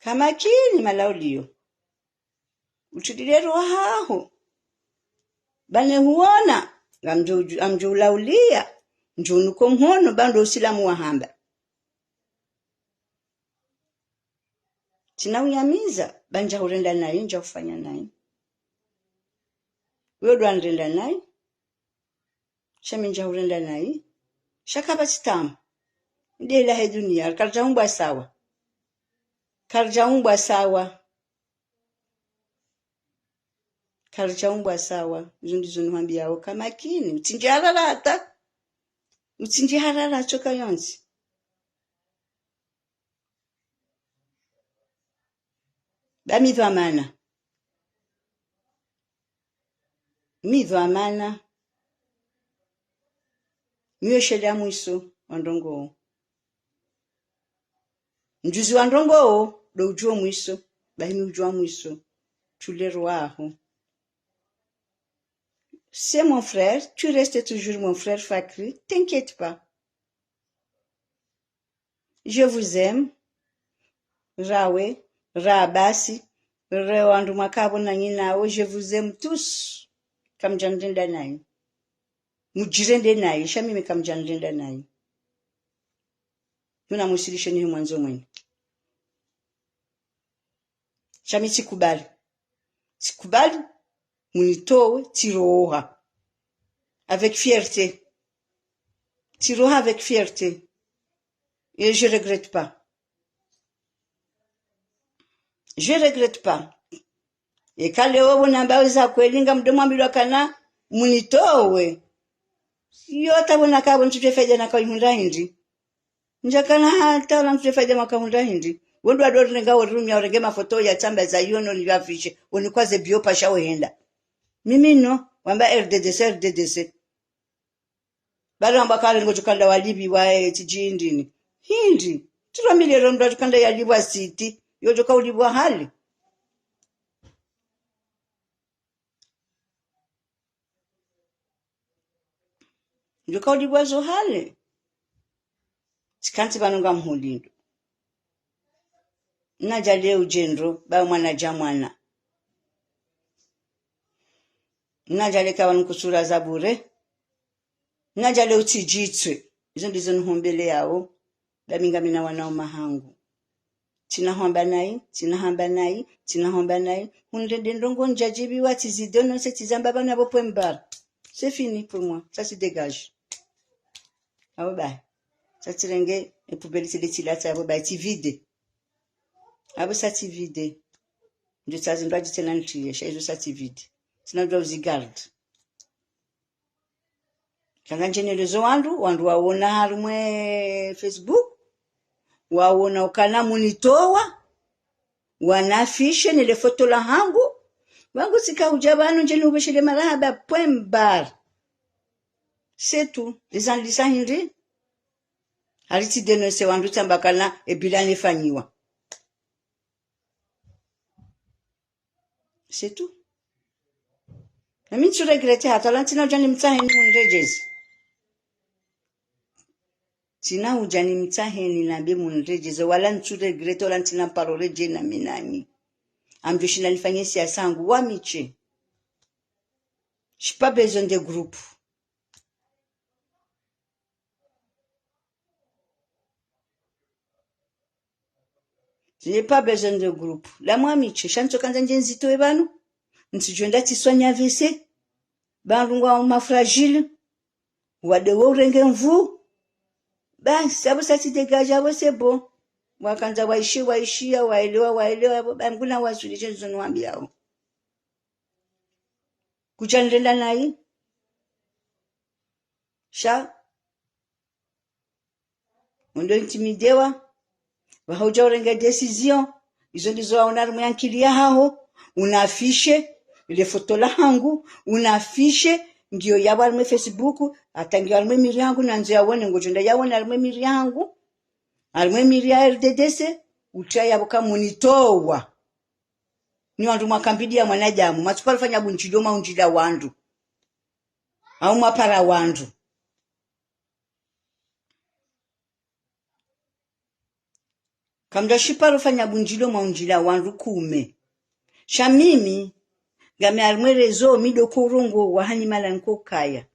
Kamakini malauli yo. Utulile roho haho. Ba ne huona, ngamdjo, ngamdjo ulauliya, ndjo unuko mhono, ba ndo usilamu wahamba. Tsina uyamiza, ba ndja hurenda nayi, ndja hufanya nayi. Uyo ndo anrenda nayi. Sha mi ndja hurenda nayi. Sha kapvatsi tamu. Nde ilahe duniya, karidja umbwa sawa. Karidja umbwa sawa. Karidja umbwa sawa. Izo ndizo nuhambiyao kamakini. Utsindji harara hata. Utsindji harara tsoka yontsi. Ba mi dhwamana. Mi dhwamana. Mi yo sheleya mwiso wa ndrongo. Mdjuzi wa ndrongo, ndo udjuo mwiso. Ba himi udjua mwiso. Tulerowaho. C'est mon frère, tu restes toujours mon frère Fakri, t'inquiète pas. Je vous aime. Rawe, ra basi, re wandru mwakapvo nanyi nawo, je vous aime tous. Kamdja nrenda nayi. Mudjirende nayi, sha mimi kamdja nrenda nayi. Nuna musilishe nihe mwandzo mwenye. Sha mi tsikubali. Tsikubali, munitowe, tsiroha. Avec fierté. Tsiroha avec fierté. Et je regrette pas. Je regrette pas. Eka leo pvo namba za kweli ngamdjo mwambilwa kana munitowe. Yo tapvo nakapvo ntsudje faida nakaihundra hindri. Ndjakana hata ola mfite faida mwakahundra hindri. Wendo wadori renga wori rumia urenge mafoto ya tsamba za yono ni vyavishe. Unikwaze bio pasha wehenda. Mimi no, wamba R D D C, R D D C. Bado wamba kale ngodjo kanda walipvi wa, eh, tsidji hindri ni. Hindri. Tiro milero mndru adjo kanda yalipvwa siti. Yodjo kaulipvwa hale. Ndjo kaulipvwa zo hale. Tsikantsi pvanu ngamhulindo. Nadja leo udjendro, ba mwana dja mwana. Nadja leka pvanu kusura za bure. Nadja leo utsidjitswe. Izo ndizo nihombeleyao. Ba mi ngamina wanao mahangu. Tsina hwamba nayi, tsina hamba nayi, tsina hwamba nayi. Hundrende ndrongo ndjadjipviwa, tsizidénoncer, tsizamba pvanu apvo point barre. C'est fini pour moi. Ça se dégage. Apvo bahi. Sa tsirenge, e poubelle tsile tsilatsa apvo bahi, tsivide. Apvo sa tsivide. Ndjo tsazi ndwadji tsena ntriye, sha izo sa tsivide. Tsina ndwa uzigarde. Kanga ndjenelezo wandru, wandru wawona harumwa e Facebook, wawona ukana munitowa, wanafishe nele foto lahangu, wangu tsika udja pvanu ndjeni upveshele marahaba point barre. C'est tout. Lizanlisa hindri? Ari tsi dénoncer wandru tsamba kana e bilan ifanyiwa. C'est tout. Na mi ntsu regretter hata, wala ntsina udja nimtsaheni muniredjeze. Ntsina udja nimtsaheni nambe muniredjeze, wala ntsu regretter, wala ntsina mparo redjei na mi nanyi. Ngamdjo shinda nifanye siasa hangu wa mi tse. J'ai pas besoin de groupe. Je n'ai pas besoin de groupe. La mwami tse, sha ntsoka ndza ndje nzitowe pvanu. Ntsidjo enda tsiswanya A V C. Pvanu ngwao ma fragile. Wade wo urenge nvuu. Basi, apvo sa tsi dégagé, apvo c'est bon. Wakandza waishiya, waishiya, waelewa, waelewa, apvo, ba, nguna waswili she ndizo nwambiao. Kutsa nirenda nayi. Sha undo intimidewa, pvaho udja urenge décision, izo ndizo waona harimwa ye ankili yahaho, una affiché le foto lahangu, una affiché, ngiyo yapvo harimwa ye Facebook, hata ngiyo harimwa ye miri yahangu, nandzo yaone, ngodjo enda yaone harimwa ye miri yahangu, harimwa ye miri ya R D D C, utriya yapvo ka munitowa. Nyi wandru mwakambidi ya mwanadamu, mwatsuka rufanya bundjilio mwaundjila wandru. Au mwapara wandru. Kamdjashiparo fanya bundjilio mwaundjila wandru kume. Sha mimi, ngami harimwa ye réseau, mi ndo urongoa hanyi mahala niko kaya.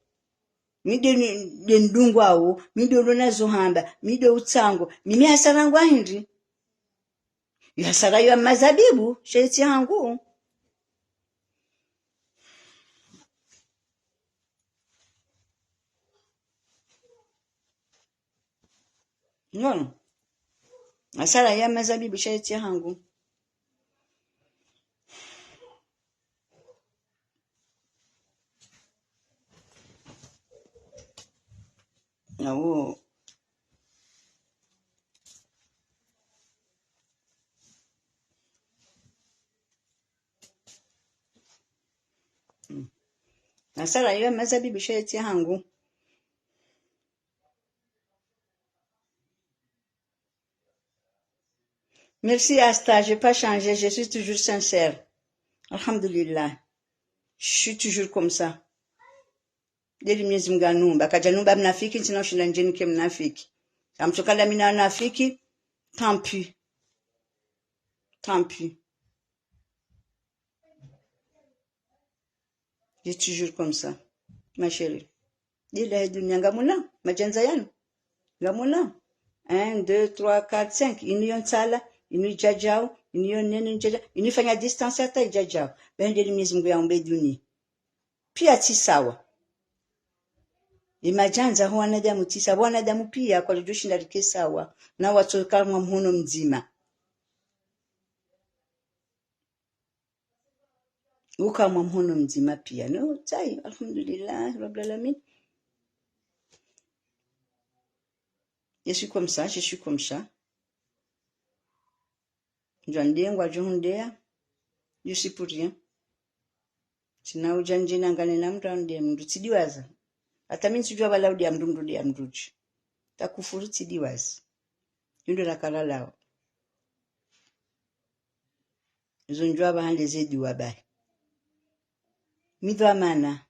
Mi nde ni, nde ndungwao, mi ndo ulo nazo hamba, mi ndo utsango, mimi hasara ngwa hindri. Ye hasara ya mazabibu, she tsi hangu. Non. Hasara ya mazabibu, she tsi hangu. Nawo. Mm. Hasara ya mazabibu, she tsi hangu. Merci Asta, j'ai pas changé, je suis toujours sincère. Alhamdulillah. Je suis toujours comme ça. Ndeli Mwenyezi Mungu hanumba, kadjanumba mnafiki, ntsina ushinda ndje nike mnafiki. Sha mtsoka nda mi na wanafiki, tant pis. Tant pis. J'ai toujours comme ça, ma chérie. Ila he dunia ngamuna, madjandza yanu. Ngamuna. Un, deux, trois, quatre, cinq. Inu yo ntsala, inu idjadjao, inu yo nene idjadjao, inu ifanya distance hata idjadjao. Be ndeli Mwenyezi Mungu yaumbe dunia. Piya tsi sawa. Ye madjandza ho wanadamu tsi sawa. Wanadamu piya kwadjoshinda rike sawa. Na watsoka mwa mhono mdzima. Uka mwa mhono mdzima piya. No, tsayi, alhamdulillah, rabbil alamin. Je suis comme ça, je suis comme ça. Ndjwa ndeya, ngwadjo hundeya, je suis pour rien. Tsina udja ndje nangane na mndru handeya mndru, tsidiwaza. Hata mi ntsudjuwa pvala udeya mndru, mndru udeya mndru dje. Takufuru tsidiwaza. Indo lakalalawa. Izo ndjwa pvahanu ze duwa bahi. Mi dhwamana.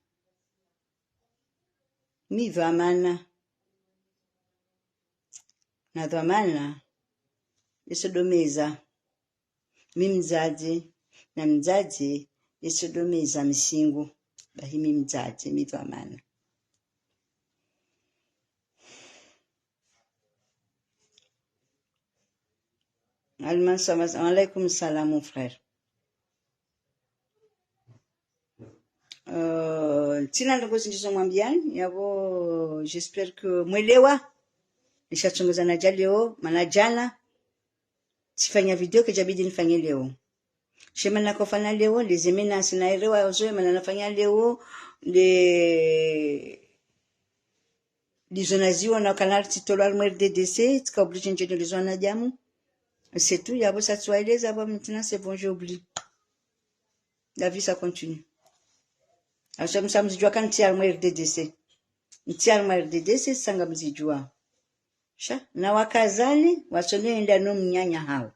Mi dhwamana. Na dhwamana. Yeso ndo meza. Mi mdzadze. Na mdzadze. Yeso ndo meza msingu. Bahi mi mdzadze. Mi dhwamana. Alman Sama, wa alaykum salam, mon frère. Euh, tsina ndrongo zindji zo mwambiyani, yapvo, j'espère que mwelewa. Nishatsongoza nadja leo, mana djana tsifanya video, kedjabidi nifanye leo. She mana nakofanya leo, les menaces na erewa zo, mana nafanya leo, les, ndizo naziona kana ritsi tolwa harimwa R D D C, tsika obligé ndje ndo ndizo wanadamu. C'est tout, yapvo sa tsiwaeleza, apvo maintenant c'est bon, j'ai oublié. La vie, ça continue. Asha msa mzidjuwa ka ntsi harimwa R D D C. Ntsi harimwa R D D C, sa ngamzidjuwa. Sha, na wakazani, watsonenda no mnyanya hawo.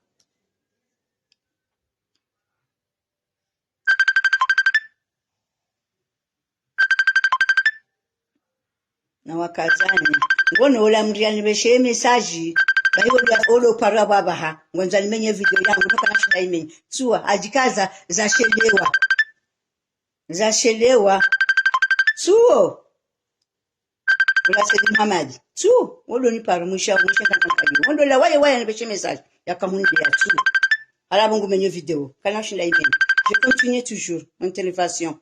Na wakazani. Ngono ola mdru yanipveshe message. Bahi ola, ola upara baba ha. Ngondzo nimenye video yangu. Nuka na shinda imenye. Tsuwa, adjikaza, zashelewa. Zashelewa. Tsuwo. Ola Said Mohamed. Tsu, wodo nipara mwisha, mwisha kana kadi. Wondo la waye, waye yanipveshe message. Yakahundre ya tsu. Hala pvo ngumenyo video. Kana ushinda imenye. Je continue toujours mon intervention.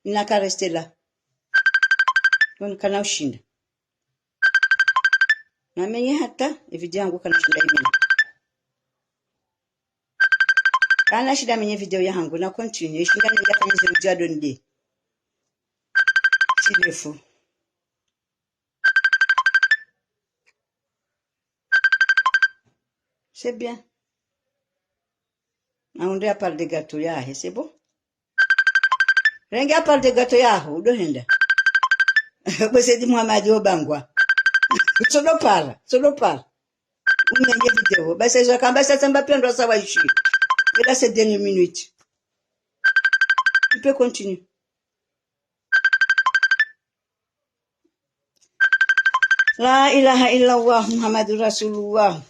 Naka rester là. Wono kana ushinda. Namenye hata, e video yangu kana ushinda imenye. Kana shinda menye video yahangu, na continue. Ishinda nende afanye ze video adonde. Silefu. C'est bien. Na unde à part de gâteau yahe, c'est bon? Renge à part de gâteau yaho, udo henda. Bo Said Mohamed obangwa. Tsodo para, tsodo para. Umenye video. Basi zo kamba sasa mba pia ndo sawa ishi. Et là, c'est dernière minute. Tu peux continuer. لا إله إلا الله محمد رسول الله.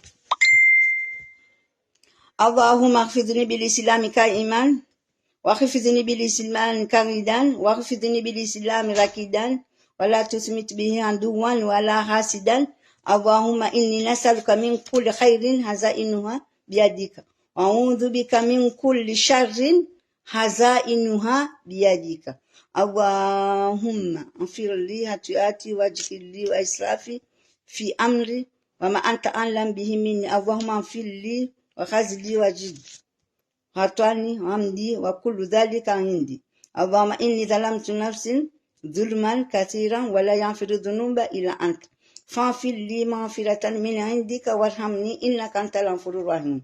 اللهم احفظني بالإسلام قائما، واحفظني بالإسلام قاعدا، واحفظني بالإسلام راكدا، ولا تمت به عدوا ولا حاسدا. اللهم إني نسألك من كل خير خزائنه بيدك، وأعوذ بك من كل شر خزائنه بيدك. اللهم اغفر لي خطيئتي واجعل لي وإسرافي في أمري وما أنت أعلم به مني. اللهم اغفر لي وخذ لي وزد وأعطني وحمدي وكل ذلك عندي. اللهم إني ظلمت نفسي ظلما كثيرا ولا يغفر الذنوب إلا أنت فاغفر لي مغفرة من عندك وارحمني إنك أنت الغفور الرحيم.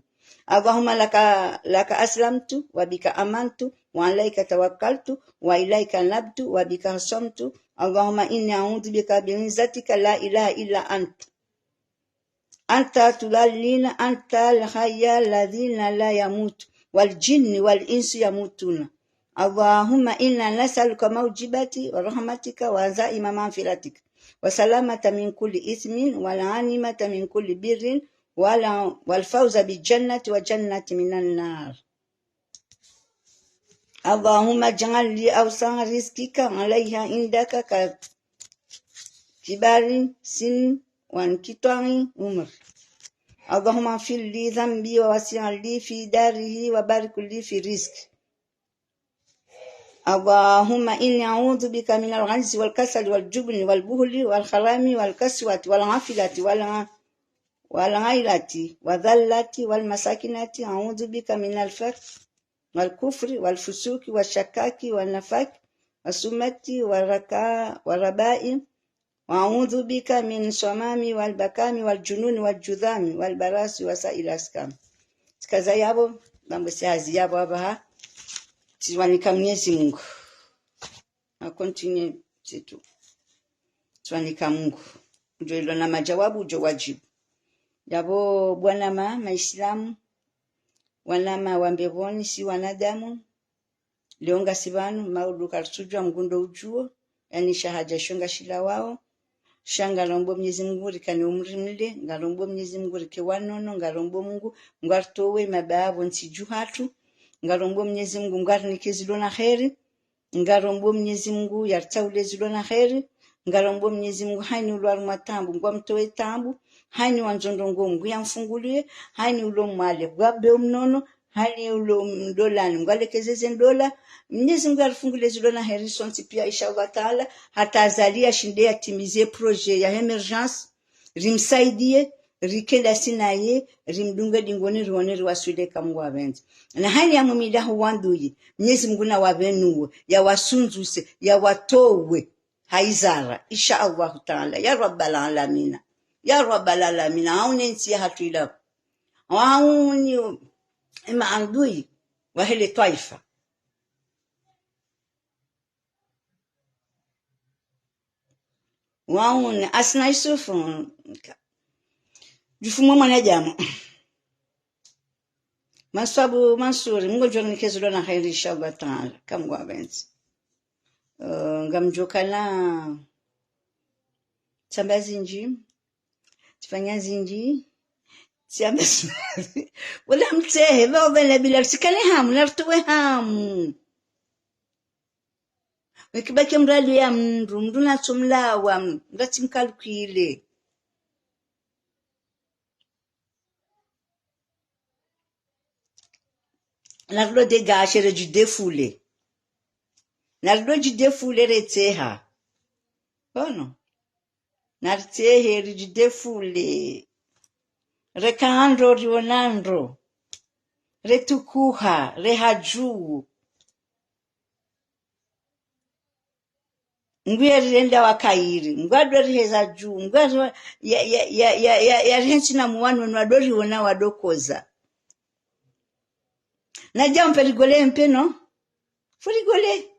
اللهم لك، لك أسلمت وبك آمنت وعليك توكلت وإليك أنبت وبك خصمت. اللهم إني أعوذ بك بعزتك لا إله إلا أنت أن تضلني، أنت الحي الذي لا يموت والجن والإنس يموتون. اللهم إنا نسألك موجبات رحمتك وعزائم مغفرتك وسلامة من كل إثم والغنيمة من كل بر وال-، والفوز بالجنة والنجاة من النار. اللهم اجعل لي أوسع رزقك علي عندك ككبر سني وانقطاع عمري. اللهم اغفر لي ذنبي ووسع لي في داري وبارك لي في رزقي. اللهم إني أعوذ بك من العجز والكسل والجبن والبخل والحرم والقسوة والغفلة والغ-، والغيرة والذلة والمساكنة. أعوذ بك من الفقر والكفر والفسوق والشقاق والنفاق والصمة والركا-، والربائي. وأعوذ بك من الصمم والبكم والجنون والجذام والبرص وسائر الأسقام. Tsikaza yapvo, bambo si hazi yapvo apvaha. Tsiwanika Mwenyezi Mungu. Na continue, c'est tout. Tsiwanika Mungu. Udjo ilo na majawabu, udjo wajibu. Yapvo bwana ma, maislamu, wanama wa mbepvoni, si wanadamu, leo ngasi pvanu, maudu karitsudjuwa, Mungu ndo udjuwo, yaani sha hadja isho ngashilawao. Sha ngarombo Mwenyezi Mungu rikane umri mle, ngarombo Mwenyezi Mungu rike wanono, ngarombo Mungu, Mungu aritowe mabaya pvo ntsi dju hatru, ngarombo Mwenyezi Mungu, Mungu arinike zilo na heri, ngarombo Mwenyezi Mungu yaritsaulie zilo na heri, ngarombo Mwenyezi Mungu hayini ulo harumwa taabu, Mungu amtowe taabu, hayini wandzo ndrongoo, Mungu yamfungulie, hayini ulo mwale, Mungu ambe umnono, hayini ulo mdolani, Mungu alekeze ze ndola. Mwenyezi Mungu yarifungulie zilo na heri sontsi pia, insha Allah Taala, hata Azali yashinde yatimize projet ya émergence, rimsaidie, rike ndasi naye, rimdunge dingoni, rione riwaswili eka Mungu apvendze. Na hayini ya mumilaho wanduyi, Mwenyezi Mungu nawapvenuwe, yawasundzuse, yawatowe ha izara, insha Allahu Taala, ya Rabbal Alamina, ya Rabbal Alamina, auni entsi yahatru ila, auni emaadui wahe le twaifa. Waone, Asina Yusufu. Djufumwe mwanadamu. Maswabu Mansuri, Mngu ngudjo rinike zilo na kheri, inshallah taala, ka Mngu apvendze. Eh, ngamdjo kana tsamba zindji, tsifanya zindji, tsiamba zindji. Wala mtsehe, ba obele bila, tsikane hamu, naritowe hamu. Wekibaki mradi ya mndru, mndru natsomlawa, mndru atsimkalkile. Narilo de gashe redji défouler. Narilo dji défouler retseha. Bono. Naritsehe ridji défouler. Reka ndro riona ndro. Retukuha, reha dju. Mngu yarirenda wakairi, Mngu ado riheza dju, Mngu ado, ya, ya, ya, ya, ya, yarihe ntsi na muwano, no ado riona wado koza. Nadja mpe rigole mpe no? Fu rigole.